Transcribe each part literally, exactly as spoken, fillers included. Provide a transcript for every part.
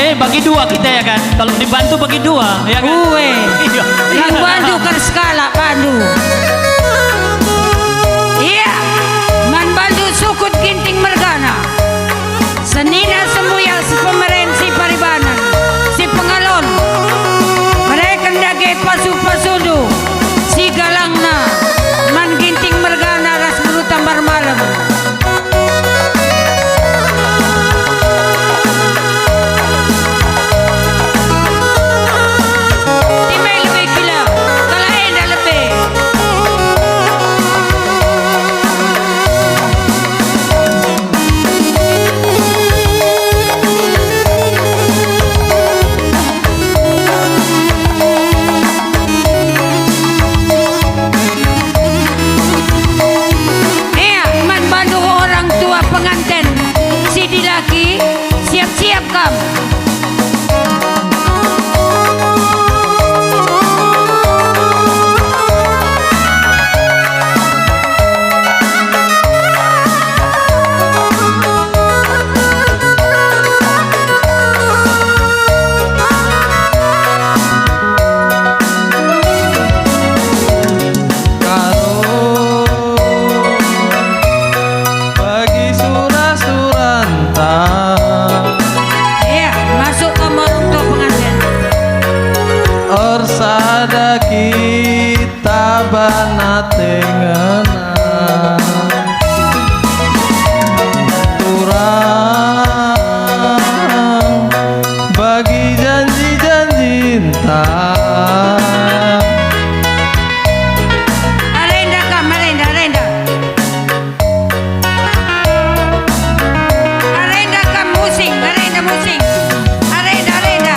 Eh, bagi dua kita, ya kan? Kalau dibantu bagi dua, ya kan? Ue. Iya. Yang bantu kan sekalak bantu. Iya. Man bantu sukut Ginting mergana. Senina sembuyak si pemeren si paribanen, si pengalon. Mereken dage pasu-pasundu, si galangna, man Ginting mergana ras beru Tambar Malem. Timai lebe kila, kalak enda lebe. Ea, man bandu orang tua penganten si dilaki, siap-siap kam. Karo bagi sura-suranta. Iya, masuk ke meruntuk pengantin. Ersada kita bana tengena. Turang bagi janji-janjinta. Arenda kam, arenda, arenda. Arenda kam musing, arenda musing. Arenda, arenda.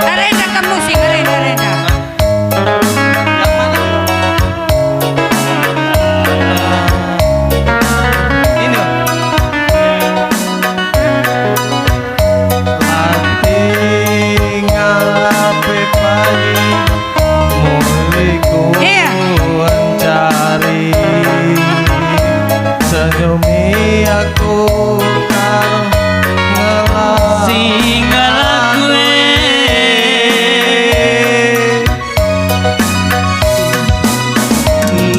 Arenda kam musing, arenda, arenda. Yang mana? Ini. Ati ngalape pagi, mulai ku Iya. Encari. Senyumi aku karo ngelaku. Si ngelaku e.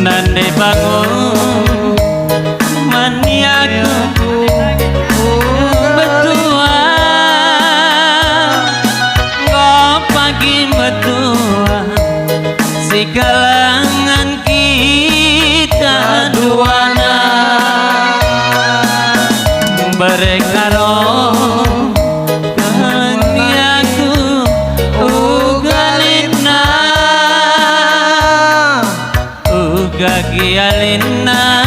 Nande bangun mani aku betua, enggo pagi metua, si kalangan kita duana. Bere karo kelengi aku uga lina, uga gia lina,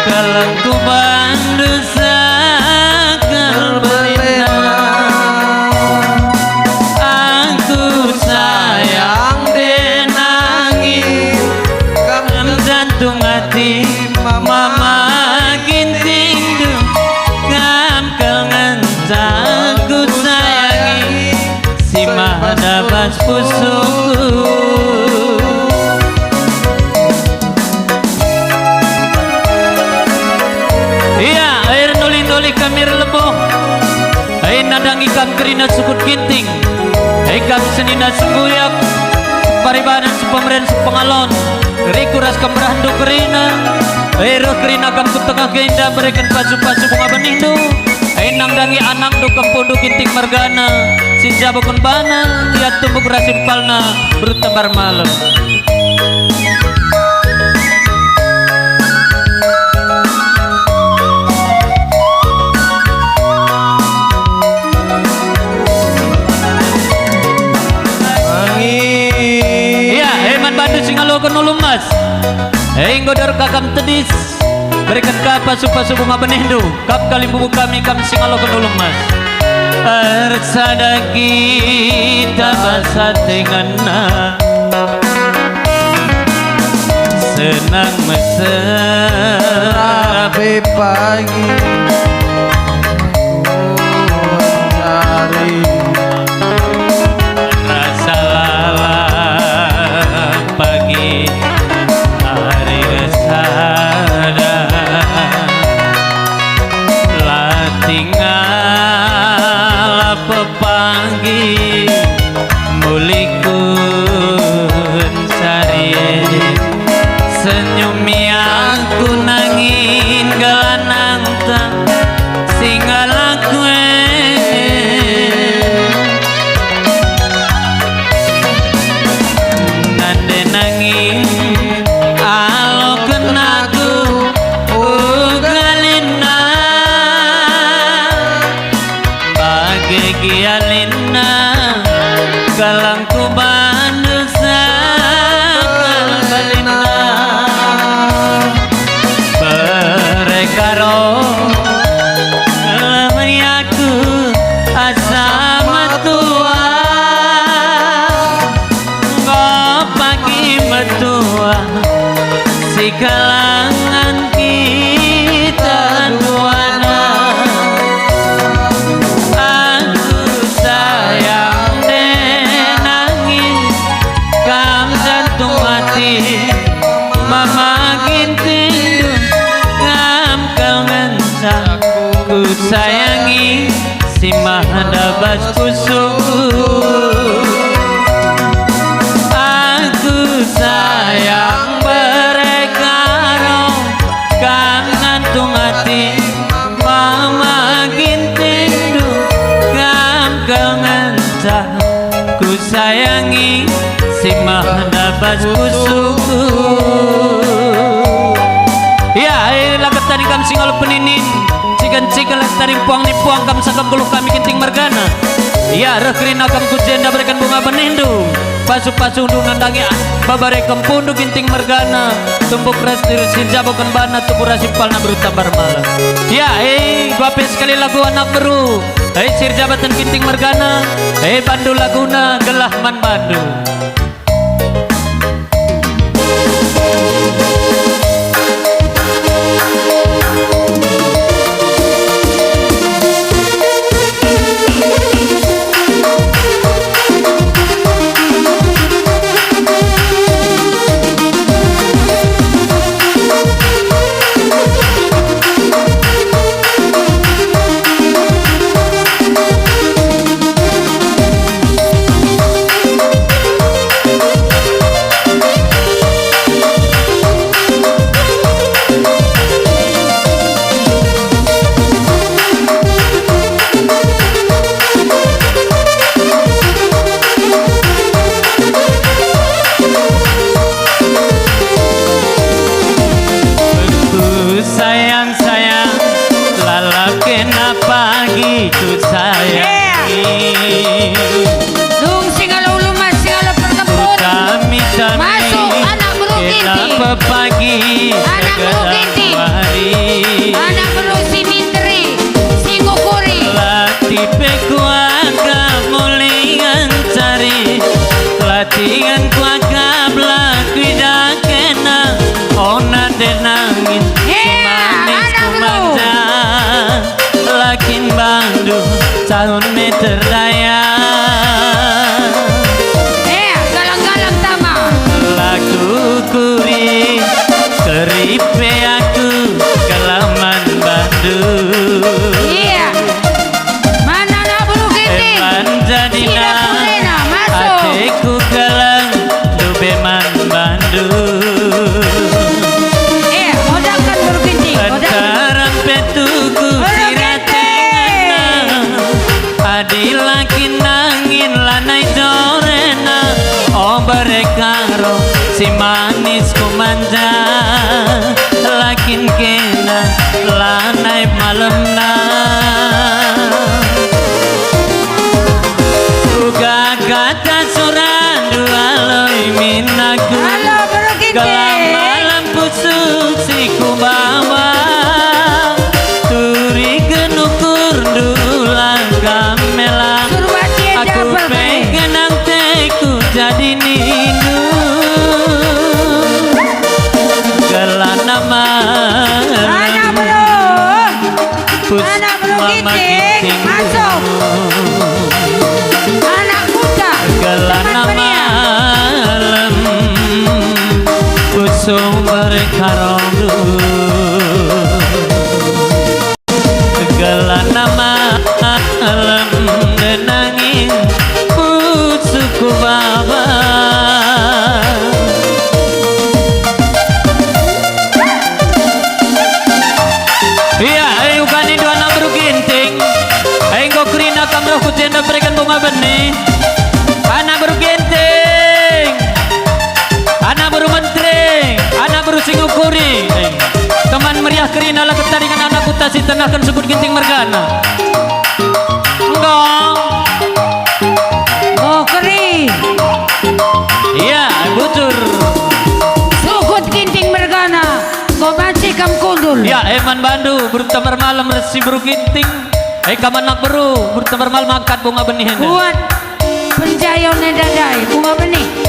kelengku bandu sakal belina. Aku sayang denangi kam, jantung ati mama Gintingdu, kam kal ngenca ku sayangi, si mahada bas pusuhku. Ia, air nuli-nuli kami erlebuh. Ai nandangi kam kerina sukut Ginting. Ai kam senina sembuyak, separibanan, sepemeren, sepengalon. Riku ras kam berahndu kerina. Ai reh kerina kam ku tengah genda mereken pasu-pasu bunga benihndu. Ai nandangi anakndu kempundu Ginting mergana, si njabakun bana, ia tumbuk ras impalna, beru Tambar Malem. Ia, e man bandu si ngaloken ulu emas. E enggo derka kam tedis. Bereken ka pasu-pasu bunga benihndu, kam kalimbubu kami, kam si ngaloken ulu emas. Ersada kita bas ate ngena, senang mesra pe pagi mencari rasa lalap pagi hari resah. Kalangan kita duana, aku sayang deng nangis, kam jantung ati, mama Ginting, kam kal ngenca, ku sayangi, si mada bas pusuh. Aku sayang bere karo kam, jantung ati, mama Ginting, kam kal ngenca, ku sayangi, si mada bas pusuhku. Ya, eh, la ketading kam si ngalo peninin, ciken-ciken la ketading puang ni puang kam sangkap geluh kami Ginting mergana. Ya, reh kerina kam ku jenda bereken bunga benihndu. Pasu-pasundu nandangi baba reken pundu Ginting mergana. Tumbuk ras diri si njabaken bana tubuh ras impalna beru tambar malam. Ya, eh, bape sekali lagu anak beru. Eh, si erjabaten Ginting mergana. Eh, bandu laguna gelah man bandu. Ku sayang-sayang, lalap kena pagi ku sayangi. Dung singalo ulu mas, singalo perkempun. Tami-tami masuk anak beru kena Ginting. Pepagi anak beru Ginting. Anak beru si minteri, si ngukuri. Lati pe kuakap muli ngencari, lati ngen kuakap la kuidah kena, ona denangin. Iya, si manis anak beru. Kumanja. Lakin bandu tahun me terdaya. Eh, galang-galang tama. Laku kuri, keripe aku kelaman bandu. Iya. Mana nak bulu ginting? Eman jadina. Sida pulena, masuk. Ateku galang, dube man bandu. Eh, modalkan bulu ginting, modalkan. Entaran petuku. Bulu ginting. Adi lakin nangin lanai jorena, o bere karo si manis kumanja, lakin kena lanai malemna. Uga kata surandu aloi minaku. Halo, Bro Ginting. Gelah malam pusuh si kubawa, turiken ukurndu la kam mela. Suruh baca aku jawab, pe eh. Kenang teku jadi nindu. Gelah nama anak bro. Pus anak bro mama Ginting, Ginting. Masuk. Anak muda. Gelana teman meriah. Malem, kusumber karondu. Gelana malem, denangin pusuhku baba. Iya, ayo uga nindu anak beru Ginting. Enggo kerina kam reh ku jenda mereken bunga benih. Anak beru Ginting. Anak beru Menteri. Anak beru Singukuri. Eh, teman meriah kerina la ketadingen anak kuta si tenahken sukut Ginting mergana. Enggo. Oh, keri. Iya, bujur. Sukut Ginting mergana. Enggo banci kam kundul. Ya, eman bandu, beru tambar malem ras si beru Ginting. Eh, kam anak beru, beru tambar malem angkat bunga benih enda. Kuat penjayon enda ndai, bunga benih.